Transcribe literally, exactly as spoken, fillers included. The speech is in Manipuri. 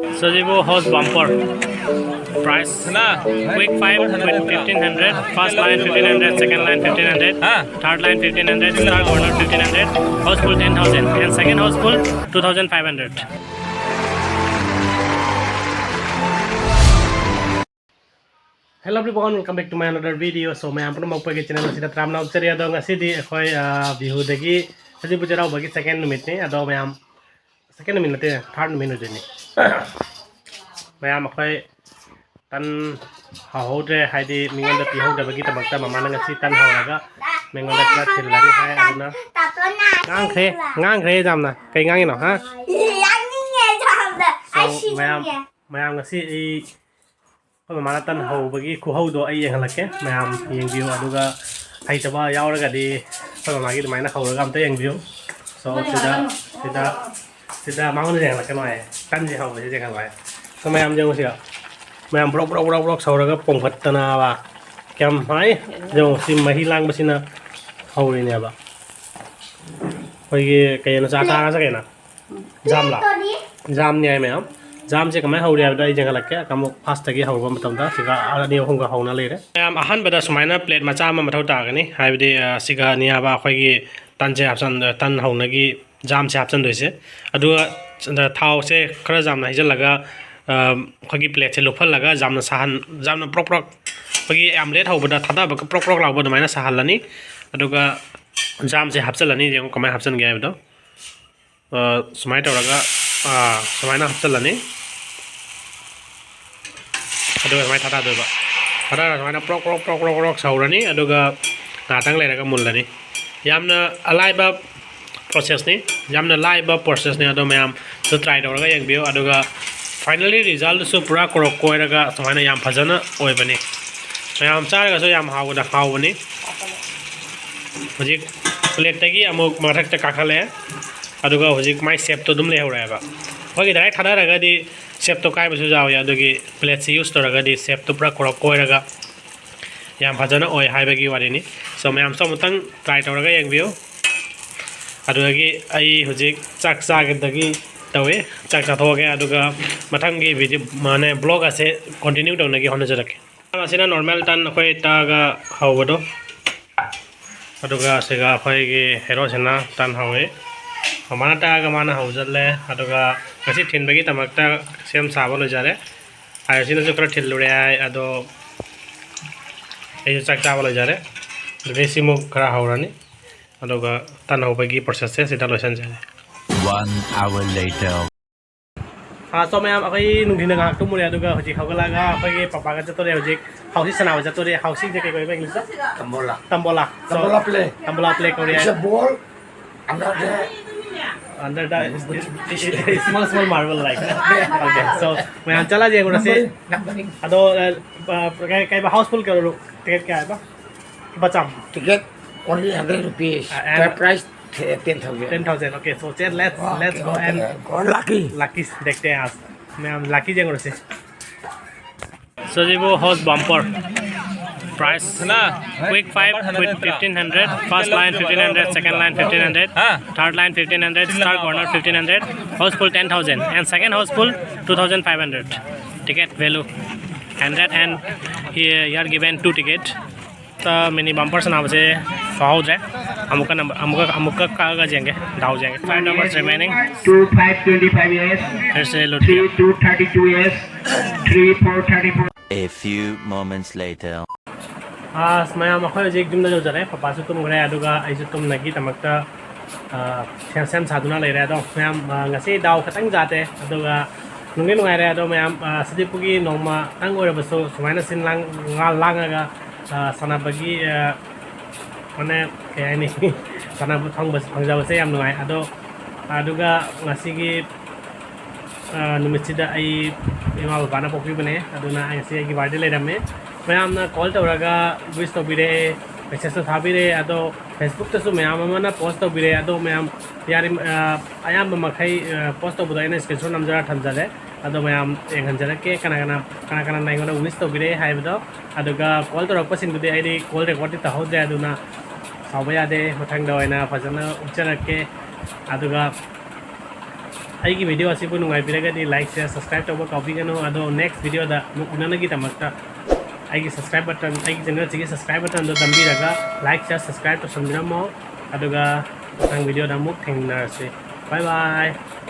Sojibo house bumper. Price na, quick five fifteen hundred, first line fifteen hundred, second line fifteen hundred, third line fifteen hundred, star corner fifteen hundred, house full ten thousand, and second house full two thousand five hundred. Hello everyone, welcome back to my another video. So ꯃꯌꯥꯝ ꯄꯨꯝꯅꯃꯛꯄꯒꯤ channel ꯑꯁꯤꯗ ꯇꯔꯥꯝꯅ ꯑꯣꯛꯆꯔꯤ꯫ ꯑꯗꯣ ꯉꯁꯤꯗꯤ ꯑꯩꯈꯣꯏ ꯕꯤꯍꯨꯗꯒꯤ, ꯁꯖꯤꯕꯨ ꯆꯩꯔꯥꯎꯕꯒꯤ second ꯅꯨꯃꯤꯠꯅꯤ꯫ ꯑꯗꯣ ꯃꯌꯥꯝ, second ꯅꯨꯃꯤꯠ ꯅꯠꯇꯦ, third ꯅꯨꯃꯤꯠ ꯑꯣꯏꯗꯣꯏꯅꯤ꯫ ꯃꯌꯥꯝ ꯑꯩꯈꯣꯏ ꯇꯟ ꯍꯧꯍꯧꯗ꯭ꯔꯦ, ꯍꯥꯏꯗꯤ ꯃꯤꯉꯣꯟꯗ ꯄꯤꯍꯧꯗꯕꯒꯤꯗꯃꯛꯇ ꯃꯃꯥꯅ ꯉꯁꯤ ꯇꯟ ꯍꯧꯔꯒ ꯃꯤꯉꯣꯟꯗ ꯈꯔ ꯊꯤꯜꯂꯅꯤ ꯍꯥꯏ꯫ ꯑꯗꯨꯅ ꯉꯥꯡꯈ꯭ꯔꯦ, ꯉꯥꯡꯈ꯭ꯔꯦ ꯌꯥꯝꯅ꯫ ꯀꯩ ꯉꯥꯡꯉꯤꯅꯣ, ꯍꯥ? ꯌꯥꯅꯤꯡꯉꯦ ꯌꯥꯝꯅ꯫ So, ꯑꯩ ꯃꯌꯥꯝ, ꯁꯤꯅꯤꯡꯉꯦ꯫ ꯃꯌꯥꯝ ꯉꯁꯤ ꯑꯩ ꯑꯩꯈꯣꯏ ꯃꯃꯥꯅ ꯇꯟ ꯍꯧꯕꯒꯤ ꯈꯨꯍꯧꯗꯣ ꯑꯩ ꯌꯦꯡꯍꯜꯂꯛꯀꯦ꯫ ꯃꯌꯥꯝ ꯌꯦꯡꯕꯤꯌꯨ꯫ ꯑꯗꯨꯒ ꯍꯩꯇꯕ ꯌꯥꯎꯔꯒꯗꯤ ꯑꯩꯈꯣꯏ ꯃꯃꯥꯒꯤ ꯑꯗꯨꯃꯥꯏꯅ ꯍꯧꯔꯒ ꯑꯝꯇ ꯌꯦꯡꯕꯤꯌꯨ꯫ So ꯁꯤꯗ, ꯁꯤꯗ, ꯁꯤꯗ ꯃꯉꯣꯟꯗ ꯌꯦꯡꯍꯜꯂꯛꯀꯅꯣ ꯍꯥꯏꯌꯦ꯫ ꯇꯟꯁꯦ ꯍꯧꯕꯁꯦ ꯌꯦꯡꯍꯜꯂꯣ ꯍꯥꯏꯌꯦ꯫ So ꯃꯌꯥꯝ ꯌꯦꯡꯉꯨꯁꯤꯔ꯫ ꯃꯌꯥꯝ ꯕ꯭ꯔꯣꯛ ꯕ꯭ꯔꯣꯛ ꯕ꯭ꯔꯣꯛ ꯕ꯭ꯔꯣꯛ ꯁꯧꯔꯒ ꯄꯣꯡꯈꯠꯇꯅꯕ꯫ ꯀꯌꯥꯝ ꯍꯥꯏ? ꯌꯦꯡꯉꯨ, ꯁꯤ ꯃꯍꯤ ꯂꯥꯡꯕꯁꯤꯅ ꯍꯧꯔꯤꯅꯦꯕ꯫ ꯑꯩꯈꯣꯏꯒꯤ ꯀꯩꯅꯣ, ꯆꯥ ꯊꯥꯔꯁꯦ ꯀꯩꯅꯣ? ꯖꯥꯝꯂꯥ? ꯖꯥꯝꯅꯤ ꯍꯥꯏ ꯃꯌꯥꯝ꯫ ꯖꯥꯝꯁꯦ ꯀꯃꯥꯏꯅ ꯍꯧꯔꯤ ꯍꯥꯏꯕꯗꯣ ꯑꯩ ꯌꯦꯡꯍꯜꯂꯛꯀꯦ꯫ ꯑꯃꯨꯛ first ꯇꯒꯤ ꯍꯧꯔꯨꯕ ꯃꯇꯝꯗ ꯁꯤꯒ ꯑꯅꯤ ꯑꯍꯨꯝꯒ ꯍꯧꯅ ꯂꯩꯔꯦ꯫ ꯃꯌꯥꯝ, ꯑꯍꯥꯟꯕꯗ ꯁꯨꯃꯥꯏꯅ plate ꯃꯆꯥ ꯑꯃ ꯃꯊꯧ ꯇꯥꯒꯅꯤ꯫ ꯍꯥꯏꯕꯗꯤ, ꯑ, ꯁꯤꯒꯅꯤ ꯍꯥꯏꯕ ꯑꯩꯈꯣꯏꯒꯤ ꯇꯟꯁꯦ ꯍꯥꯞꯆꯟ-, ꯇꯟ ꯍꯧꯅꯒꯤ ꯖꯥꯝꯁꯦ ꯍꯥꯞꯆꯟꯗꯣꯏꯁꯦ꯫ ꯑꯗꯨꯒ ꯊꯥꯎꯁꯦ ꯈꯔ ꯌꯥꯝꯅ ꯍꯩꯖꯤꯜꯂꯒ, ꯑ, ꯑꯩꯈꯣꯏꯒꯤ plateꯁꯦ ꯂꯨꯞꯍꯜꯂꯒ ꯌꯥꯝꯅ ꯁꯥꯍꯟ-, ꯌꯥꯝꯅ ꯄ꯭ꯔꯣꯛ ꯄ꯭ꯔꯣꯛ, ꯑꯩꯈꯣꯏꯒꯤ omelette ꯍꯧꯕꯗ ꯊꯥꯗꯕꯒ ꯄ꯭ꯔꯣꯛ ꯄ꯭ꯔꯣꯛ ꯂꯥꯎꯕ ꯑꯗꯨꯃꯥꯏꯅ ꯁꯥꯍꯜꯂꯅꯤ꯫ ꯑꯗꯨꯒ ꯖꯥꯝꯁꯦ ꯍꯥꯞꯆꯤꯜꯂꯅꯤ꯫ ꯌꯦꯡꯉꯨ ꯀꯃꯥꯏꯅ ꯍꯥꯞꯆꯤꯟꯒꯦ ꯍꯥꯏꯕꯗꯣ꯫ ꯑ, ꯁꯨꯃꯥꯏꯅ ꯇꯧꯔꯒ, ꯑ, ꯁꯨꯃꯥꯏꯅ ꯍꯥꯞꯆꯤꯜꯂꯅꯤ꯫ ꯑꯗꯨꯒ ꯁꯨꯃꯥꯏꯅ ꯊꯥꯗꯗꯣꯏꯕ꯫ ꯊꯥꯗꯔꯒ ꯁꯨꯃꯥꯏꯅ ꯄ꯭ꯔꯣꯛ ꯄ꯭ꯔꯣꯛ ꯄ꯭ꯔꯣꯛ ꯄ꯭ꯔꯣꯛ ꯄ꯭ꯔꯣꯛ ꯁꯧꯔꯅꯤ꯫ ꯑꯗꯨꯒ ꯉꯥꯏꯍꯥꯛꯇꯪ ꯂꯩꯔꯒ ꯃꯨꯜꯂꯅꯤ꯫ ꯌꯥꯝꯅ ꯑꯂꯥꯏꯕ processꯅꯤ, ꯌꯥꯝꯅ ꯂꯥꯏꯕ processꯅꯤ꯫ ꯑꯗꯣ ꯃꯌꯥꯝꯁꯨ try ꯇꯧꯔꯒ ꯌꯦꯡꯕꯤꯌꯨ꯫ ꯑꯗꯨꯒ finally resultꯁꯨ ꯄꯨꯔꯥ ꯀꯣꯔꯣꯛ ꯀꯣꯏꯔꯒ ꯁꯨꯃꯥꯏꯅ ꯌꯥꯝ ꯐꯖꯅ ꯑꯣꯏꯕꯅꯤ꯫ ꯃꯌꯥꯝ ꯆꯥꯔꯒꯁꯨ ꯌꯌꯥꯝ ꯍꯥꯎꯕꯗ ꯍꯥꯎꯕꯅꯤ꯫ ꯍꯧꯖꯤꯛ plateꯇꯒꯤ ꯑꯃꯨꯛ ꯃꯊꯛꯇ ꯀꯥꯈꯠꯂꯛꯑꯦ꯫ ꯑꯗꯨꯒ ꯍꯧꯖꯤꯛ ꯃꯥꯏ shapeꯇꯣ ꯑꯗꯨꯝ ꯂꯩꯍꯧꯔꯦꯕ꯫ ꯑꯩꯈꯣꯏꯒꯤ direct ꯊꯥꯗꯔꯒꯗꯤ shapeꯇꯣ ꯀꯥꯏꯕꯁꯨ ꯌꯥꯎꯏ꯫ ꯑꯗꯨꯒꯤ plateꯁꯤ use ꯇꯧꯔꯒꯗꯤ shapeꯇꯣ ꯄꯨꯔꯥ ꯀꯣꯔꯣꯛ ꯀꯣꯏꯔꯒ ꯌꯥꯝ ꯐꯖꯅ ꯑꯣꯏ ꯍꯥꯏꯕꯒꯤ ꯋꯥꯔꯤꯅꯤ꯫ So ꯃꯌꯥꯝꯁꯨ ꯑꯃꯨꯛꯇꯪ try ꯇꯧꯔꯒ ꯌꯦꯡꯕꯤꯌꯨ꯫ ꯑꯗꯨꯗꯒꯤ ꯑꯩ ꯍꯧꯖꯤꯛ ꯆꯥꯛ ꯆꯥꯒꯗꯒꯤ ꯇꯧꯋꯤ꯫ ꯆꯥꯛ ꯆꯥꯊꯣꯛꯑꯒꯦ, ꯑꯗꯨꯒ ꯃꯊꯪꯒꯤ ꯚꯤꯗꯤꯑꯣ, ꯃꯥꯅꯦ, ꯕ꯭ꯂꯣꯒ ꯑꯁꯦ ꯀꯣꯟꯇꯤꯅ꯭ꯌꯨ ꯇꯧꯅꯒꯦ ꯍꯣꯠꯅꯖꯔꯛꯀꯦ꯫ ꯑꯁꯤꯅ ꯅꯣꯔꯃꯦꯜ ꯇꯟ, ꯑꯩꯈꯣꯏ ꯇꯛꯑꯒ ꯍꯧꯕꯗꯣ, ꯑꯗꯨꯒ ꯁꯤꯒ ꯑꯩꯈꯣꯏꯒꯤ ꯍꯦꯔꯣꯁꯤꯅ ꯇꯟ ꯍꯧꯏ꯫ ꯃꯃꯥꯅ ꯇꯛꯑꯒ ꯃꯥꯅ ꯍꯧꯖꯜꯂꯦ꯫ ꯑꯗꯨꯒ ꯉꯁꯤ ꯊꯤꯟꯕꯒꯤꯗꯃꯛꯇ ꯁꯦꯝ ꯁꯥꯕ ꯂꯣꯏꯖꯔꯦ꯫ ꯑꯥꯏ ꯑꯣ ꯁꯤꯅꯁꯨ ꯈꯔ ꯊꯤꯜꯂꯨꯔꯦ ꯍꯥꯏ, ꯑꯗꯣ ꯑꯩꯁꯨ ꯆꯥꯛ ꯆꯥꯕ ꯂꯣꯏꯖꯔꯦ꯫ ꯑꯗꯨꯗꯩ ꯁꯤꯃꯨꯛ ꯈꯔ ꯍꯧꯔꯅꯤ, ꯑꯗꯨꯒ ꯇꯟ ꯍꯧꯕꯒꯤ ꯄ꯭ꯔꯣꯁꯦꯁꯁꯦ ꯁꯤꯗ ꯂꯣꯏꯁꯤꯟꯖꯔꯦ꯫ One hour later. ꯑꯥ, ꯁꯣ ꯃꯌꯥꯝ, ꯑꯩꯈꯣꯏ ꯅꯨꯡꯊꯤꯟꯗ ꯉꯥꯏꯍꯥꯛ ꯇꯨꯝꯃꯨꯔꯦ, ꯑꯗꯨꯒ ꯍꯧꯖꯤꯛ ꯍꯧꯒꯠꯂꯛꯑꯒ ꯑꯩꯈꯣꯏꯒꯤ ꯄꯄꯥꯒ ꯆꯠꯇꯣꯔꯦ꯫ ꯍꯧꯖꯤꯛ ꯍꯥꯎꯁꯤ ꯁꯥꯟꯅꯕ ꯆꯠꯇꯣꯔꯦ꯫ ꯍꯥꯎꯁꯤꯁꯦ ꯀꯩ ꯀꯧꯋꯦꯕ ꯏꯪꯂꯤꯁꯇ? Tambola. Tambola. So, tambola play. Tambola play ꯀꯧꯔꯦ꯫ It's a ball under the, under the small, small marble like. Okay, so ꯃꯌꯥꯝ ꯆꯠꯂ ꯌꯦꯡꯉꯨꯔꯁꯤ꯫ Numbering, numbering. ꯑꯗꯣ, ꯑ, ꯑ, ꯀꯩ, ꯀꯩ ꯍꯥꯎꯁꯐꯨꯜ ꯀꯩꯅꯣ, ꯇꯤꯀꯦꯠ ꯀꯌꯥ ꯍꯥꯏꯕ? ꯂꯨꯄꯥ ꯆꯥꯝꯃ꯫ Ticket only hundred rupees. Uh, and price ten thousand. Ten thousand. Okay, so let's, let's go and lucky. Lucky देखते हैं आज। ꯃꯌꯥꯝ ꯂꯛꯀꯤ ꯌꯦꯡꯉꯨꯔꯁꯤ꯫ ꯁꯤꯕꯨ house bumper. Prize, quick five, quick fifteen hundred, first line fifteen hundred, second line fifteen hundred, third line fifteen hundred, star corner fifteen hundred, houseful ten thousand, and second houseful two thousand five hundred. Ticket value hundred, and here you are given two ticket. Mini bumper ꯁꯥꯟꯅꯕꯁꯦ ꯐꯥꯎꯍꯧꯗ꯭ꯔꯦ꯫ ꯑꯃꯨꯛꯀ ꯅꯝꯕꯔ, ꯑꯃꯨꯛꯀ, ꯑꯃꯨꯛꯀ ꯀꯛꯑꯒ ꯌꯦꯡꯒꯦ, ꯗꯥꯎ ꯌꯦꯡꯒꯦ꯫ Five numbers remaining. Two five twenty-five S, फिर से लूट गया। Three two thirty-two S, three four thirty-four. A few moments later. ꯑꯁ, ꯃꯌꯥꯝ, ꯑꯩꯈꯣꯏ ꯍꯧꯖꯤꯛ ꯌꯨꯝꯗ ꯌꯧꯖꯔꯦ꯫ ꯄꯄꯥꯁꯨ ꯇꯨꯝꯈ꯭ꯔꯦ, ꯑꯗꯨꯒ ꯑꯩꯁꯨ ꯇꯨꯝꯅꯒꯤꯗꯃꯛꯇ, ꯑ, ꯁꯦꯝ, ꯁꯦꯝ ꯁꯥꯗꯨꯅ ꯂꯩꯔꯦ꯫ ꯑꯗꯣ ꯃꯌꯥꯝ, ꯑ, ꯉꯁꯤ ꯗꯥꯎ ꯈꯤꯇꯪ ꯌꯥꯗꯦ, ꯑꯗꯨꯒ ꯅꯨꯡꯗꯤ ꯅꯨꯡꯉꯥꯏꯔꯦ꯫ ꯑꯗꯣ ꯃꯌꯥꯝ, ꯑ, ꯁꯖꯤꯕꯨꯒꯤ ꯅꯣꯡꯃꯇꯪ ꯑꯣꯏꯔꯕꯁꯨ ꯁꯨꯃꯥꯏꯅ ꯁꯤꯟ ꯂꯥꯡ-, ꯉꯥ-, ꯂꯥꯡꯉꯒ, ꯑ, ꯁꯥꯟꯅꯕꯒꯤ, ꯑ, ꯃꯥꯅꯦ, ꯀꯩ ꯍꯥꯏꯅꯤ, ꯁꯥꯟꯅꯕ ꯐꯪꯕ-, ꯐꯪꯖꯕꯁꯦ ꯌꯥꯝ ꯅꯨꯡꯉꯥꯏ꯫ ꯑꯗꯣ, ꯑꯗꯨꯒ ꯉꯁꯤꯒꯤ ꯑ, ꯅꯨꯃꯤꯠꯁꯤꯗ ꯑꯩ ꯏꯃꯥ ꯕꯕꯥꯅ ꯄꯣꯛꯄꯤꯕꯅꯦ, ꯑꯗꯨꯅ ꯑꯩ ꯉꯁꯤ ꯑꯩꯒꯤ birthday ꯂꯩꯔꯝꯃꯦ꯫ ꯃꯌꯥꯝꯅ call ꯇꯧꯔꯒ wish ꯇꯧꯕꯤꯔꯛꯑꯦ, message ꯁꯨ ꯊꯥꯕꯤꯔꯛꯑꯦ, ꯑꯗꯣ Facebook ꯇꯁꯨ ꯃꯌꯥꯝ ꯑꯃꯅ post ꯇꯧꯕꯤꯔꯛꯑꯦ꯫ ꯑꯗꯣ ꯃꯌꯥꯝ ꯌꯥꯔꯤ-, ꯑ, ꯑꯌꯥꯝꯕ ꯃꯈꯩ, ꯑ, post ꯇꯧꯕꯗꯣ ꯑꯩꯅ screenshot ꯅꯝꯖꯔ ꯊꯝꯖꯔꯦ꯫ ꯑꯗꯣ ꯃꯌꯥꯝ ꯌꯦꯡꯍꯟꯖꯔꯛꯀꯦ, ꯀꯅꯥ ꯀꯅꯥ, ꯀꯅꯥ ꯀꯅꯥꯅ ꯑꯩꯉꯣꯟꯗ wish ꯇꯧꯕꯤꯔꯛꯑꯦ ꯍꯥꯏꯕꯗꯣ꯫ ꯑꯗꯨꯒ call ꯇꯧꯔꯛꯄꯁꯤꯡꯗꯨꯗꯤ ꯑꯩꯗꯤ call record ꯇꯤ ꯇꯧꯍꯧꯗ꯭ꯔꯦ, ꯑꯗꯨꯅ ꯁꯥꯎꯕ ꯌꯥꯗꯦ, ꯃꯊꯪꯗ ꯑꯣꯏꯅ ꯐꯖꯅ ꯎꯠꯆꯔꯛꯀꯦ꯫ ꯑꯗꯨꯒ ꯑꯩꯒꯤ video ꯑꯁꯤꯕꯨ ꯅꯨꯡꯉꯥꯏꯕꯤꯔꯒꯗꯤ like, share, subscribe ꯇꯧꯕ ꯀꯥꯎꯕꯤꯒꯅꯨ꯫ ꯑꯗꯣ next video ꯗ ꯑꯃꯨꯛ ꯎꯅꯅꯕꯒꯤꯗꯃꯛꯇ ꯑꯩꯒꯤ subscribe button, ꯑꯩꯒꯤ channel ꯑꯁꯤꯒꯤ subscribe button ꯗꯣ ꯅꯝꯕꯤꯔꯒ like, share, subscribe ꯇꯧꯁꯟꯕꯤꯔꯝꯃꯣ꯫ ꯑꯗꯨꯒ ꯃꯊꯪ video ꯗ ꯑꯃꯨꯛ ꯊꯦꯡꯅꯔꯁꯤ꯫ Bye bye꯫